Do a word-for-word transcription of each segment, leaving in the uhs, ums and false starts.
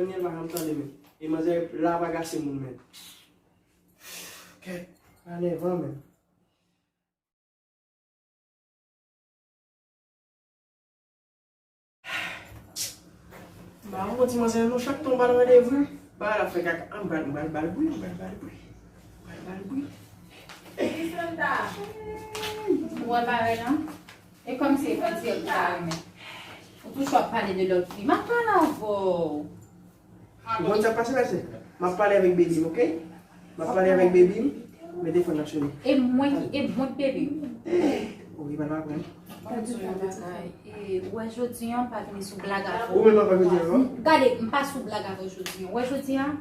pwoblèm li ye, l pa janm tande, men. E manzè la ap agase moun, men. Kèt, anèvan, men. Ba, yon ti manzè, nou chak tan w ba l randevou, ba l ap fè kaka. An, m pral, m pral ba l bri, m pral ba l bri. M pral ba l bri. Ki sa m ta? Ou wè bagay lan? E kòm se evantyèl ou ta renmen. Ou toujou ap pale de lòt fi. M ap pale avè w. Ou konn sa k pase la, sè? M ap pale avèk baby m, oke? M ap pale avèk baby m, men telefòn nan sone. E mwen ki, e mwen ki baby m. Ou ri pa nan aprann. Bon, di yon bagay. E, ou wè jodi an, m pa vini sou blag avè w. Ou menm ap jodi an, non? Gade, m pa sou blag avè w jodi an. Ou wè jodi an?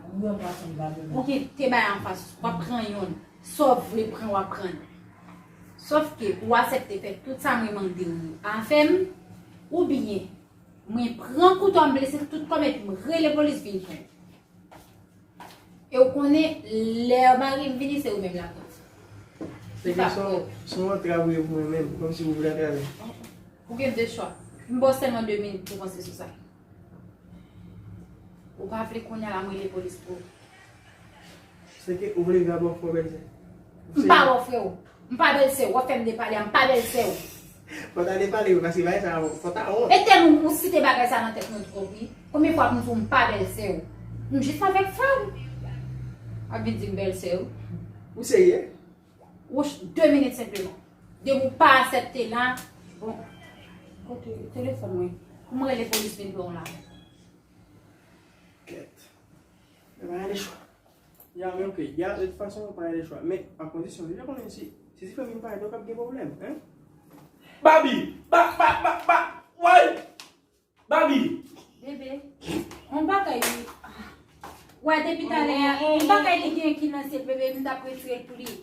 Ou gen te bay anfas, w ap pran youn. Sa w vle pran, w ap pran. Sòf ke pou w aksepte fè tout sa mwen mande w a fè m, oubyen mwen pran kouto a, m blese tout kò m epi m rele polis vin pran w. E w konnen, lè mari m vini, se ou menm l ap pran. Se ke se yon, se yon antrav wi pou mwen menm, kòmsi ou vle antrave. Ou gen de chwa. M ba w sèlman de minit pou w panse sou sa. Ou pa vle kounye a la, m rele polis pou ou. Se ke ou vle vin ap ofri w bèlsè. M pa ofri w. M pa bèlsè w. W ap fè m depale a, m pa bèlsè w. Fò ta depale wi, paske bagay sa, fò ta wont. E tèlman ou site bagay sa nan tèt mwen twòp wi. Konbyen fwa pou m di w m pa bèlsè w? M jis avèk fòm. W ap vin di m bèlsè w. Ou serye? Woch, de minit senpleman. Depi w pa aksepte la, bon, kote telefòn mwen? Pou m rele polis vin pran w la. Kèt. Men pa gen de chwa. Ya, men oke. Ya, de tout fason, pa gen de chwa. Men, a kondisyon, ou deja konnen si, si ti fanmi m pa ede w, k ap gen pwoblèm, hein? Babi! Ba, ba, ba, ba, woy! Babi! Bebe, yon bagay li. Wè, depi talè a, yon bagay li gen ki nan zye l, bebe, m t ap retire l pou li.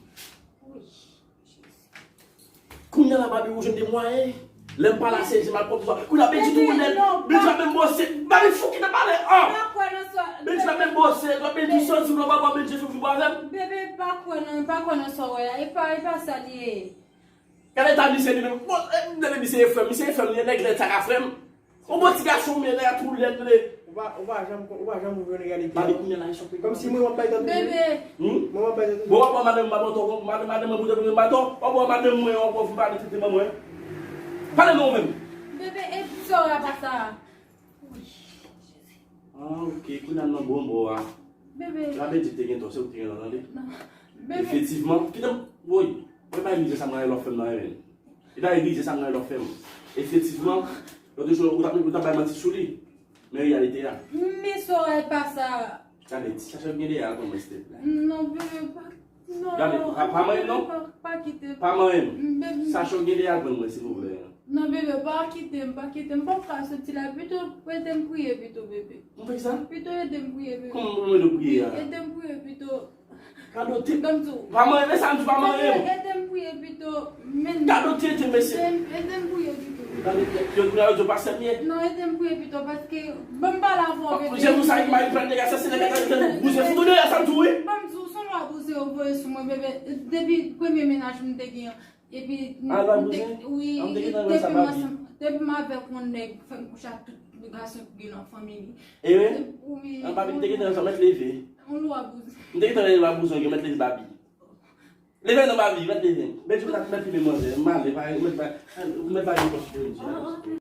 Kounye a la, Babi, ou jwenn de mwayen. Lè m pa la, se, se malpwòpte. Kounye a, Bendji tou, lè, Bendji la menm bòse. Babi, fou ki nan pale, ah! Bendji la menm bòse. Lè Bendji sòti, ou nan papa, Bendji fou ki bò avè m. Bebe, pa kwè nan, pa kwè nan sa w wè a. E pa, e pa sa li ye. Gade eta misye li menm. Bon, e, gade misye e frè m, misye e frè m, li e nèg lèd sa ka frè m. Yon bon ti gason, men nèg la tou lèd, men. Ou pa, ou pa janm, ou pa janm ouvri yon nèg a li. Babi, kounye a la, e chòk li. Kòmsi mwen, m ap bay tande. Bebe. Hmm? Mwen, m ap bay tande. Bon, w ap wè madanm m pa baton, madanm, madanm mwen pou te pran baton, w ap wè madanm mwen, w ap wè vin pale tete ban mwen. Pale non ou menm. Bebe, e sa w ap sa? Ah, ok, kounye a nan bon bò a. Bebe. Labendit te gen tò, se ou ki te gen tò, tande? Non. Bebe. Efektivman, kite m, woy, mwen pa egzije sa mwen lòt fè m nan, men. Li pa egzije sa mwen lòt fè m. Efektivman, lòt jou, ou t ap, ou t ap bay manti sou li. Men reyalite a. Men sa w wè pa sa. Gade, ti chache gen de al ban mwen, silteplè. Non, bebe, pa. Non, gade, pa, pa manyen m, non. Pa, pa kite m. Pa manyen m. Bebe. Sachè w gen de al ban mwen, silvouplè. Non, bebe, pa kite m, pa kite m. M p ap ka soti la. Pito, ede m priye pito, bebe. Ou fè sa? Pito ede m priye, bebe. Kòman pou mwen ede w priye a? Ede m priye pito. Gade w te. Ban m di w. Pa manyen m, men sa m di pa manyen m. Ede m priye pito. Men gade w te, te, mesye. Ede m, ede m priye pito. Gade w te, yo, yo, yo, yo pa sèmye. Non, ede m priye pito, paske ban m pale avè w, bebe. Jezi sa ki mari pran nèg a, sa se nèg a, sa se bouze foutou de sa m di w, wi. Ban m di w, se yon lwa bouze yo voye sou mwen, bebe. Depi premye mennaj m te gen an. Epi, m te, wi, depi m ansanm, depi m avèk yon nèg, fè m kouche ak tout gason ki gen nan fanmi li. E wi? Wi. An, Babi, m te gentan ansanm, mèt leve. Yon lwa bouzen. M te gentan leve lwa bouzen, mèt leve, Babi. Leve non, Babi, mèt leve. Bendji, mèt, mèt leve manzè, m ale, pa, mèt, pa, mèt pa gen pòs pou Bendji.